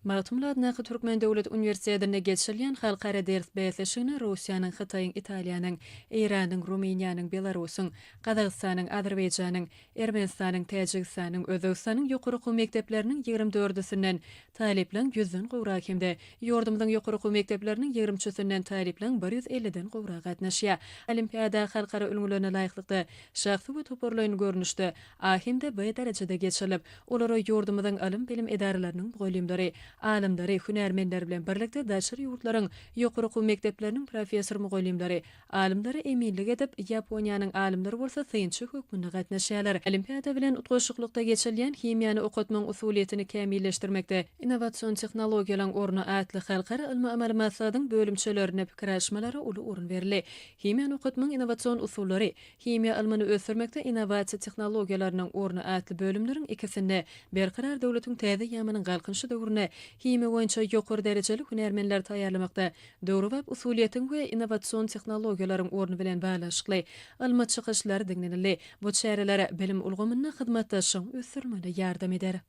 Magtymguly adyndaky Türkmen döwlet uniwersitetinde geçirilýän halkara ders bäsleşigine Russiýanyň, Hytaýyň, Italiýanyň, Eýranyň, Rumyniýanyň, Belarusyň, Gazagystanyň, Azerbaýjanyň, Ermenistanyň, Täjigistanyň, Özbegistanyň ýokary okuw mekdepleriniň 20 dördüsinden talyplaryň ýüzden gowragy hem-de ýurdumyzyň ýokary okuw mekdepleriniň 20 üçüsinden talyplaryň bir 150-den gowragy gatnaşýar. Olimpiada halkara ülňülerine laýyklykda şahsy we toparlaýyn görnüşde A hem-de B derejede geçirilip, olara ýurdumyzyň ylym-bilim edaralarynyň mugallymlary, alymlary, hünärmenleri bilen birlikde daşary ýurtlaryň ýokary okuw mekdepleriniň professor-mugallymlary, alymlary eminlik edip, Ýaponiýanyň alymlary bolsa synçy hökmünde gatnaşýarlar. Olimpiada bilen utgaşyklykda geçirilýän Himiýany okatmagyň usulyýetini kämilleşdirmekde innowasion tehnologiýalaryň orny atly halkara ylmy-amaly maslahatyň bölümçelerinde pikir alyşmalara uly orun berildi. Himiýany okatmagyň innowasion usullary, Himiýa ylmyny ösdürmekde innowasiýa tehnologiýalarynyň orny atly bölümleriň ikisinde Berkarar döwletiň täze eýýamynyň Galkynyşy döwründe himiýa boýunça ýokary derejeli hünärmenleri taýýarlamakda döwrebap usulyýetiň we innowasion tehnologiýalaryň orny bilen baglanyşykly ylmy çykyşlar diňlenildi. Bu çäreler bilim ulgamynda hyzmatdaşlygyň ösdürilmegine ýardam eder.